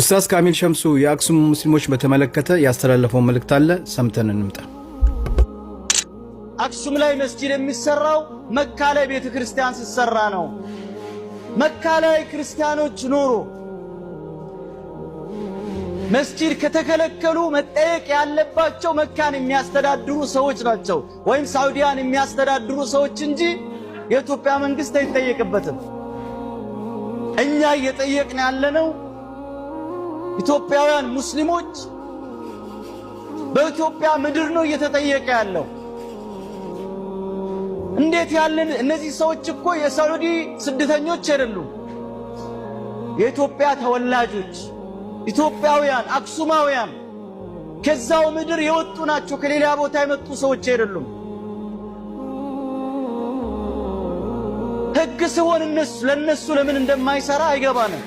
ኡስታዝ ካሚል ሸምሱ የአክሱም ሙስሊሞች በተመለከተ ያስተላለፈው መልእክት አለ፣ ሰምተን እንምጣ። አክሱም ላይ መስጂድ የሚሰራው መካ ላይ ቤተ ክርስቲያን ሲሰራ ነው። መካ ላይ ክርስቲያኖች ኖሮ መስጂድ ከተከለከሉ መጠየቅ ያለባቸው መካን የሚያስተዳድሩ ሰዎች ናቸው፣ ወይም ሳውዲያን የሚያስተዳድሩ ሰዎች እንጂ የኢትዮጵያ መንግስት አይጠየቅበትም። እኛ እየጠየቅን ያለነው ኢትዮጵያውያን ሙስሊሞች በኢትዮጵያ ምድር ነው እየተጠየቀ ያለው። እንዴት ያለን እነዚህ ሰዎች እኮ የሳዑዲ ስደተኞች አይደሉም። የኢትዮጵያ ተወላጆች ኢትዮጵያውያን አክሱማውያን ከዛው ምድር የወጡ ናቸው። ከሌላ ቦታ የመጡ ሰዎች አይደሉም። ሕግ ሲሆን እነሱ ለነሱ ለምን እንደማይሰራ አይገባንም።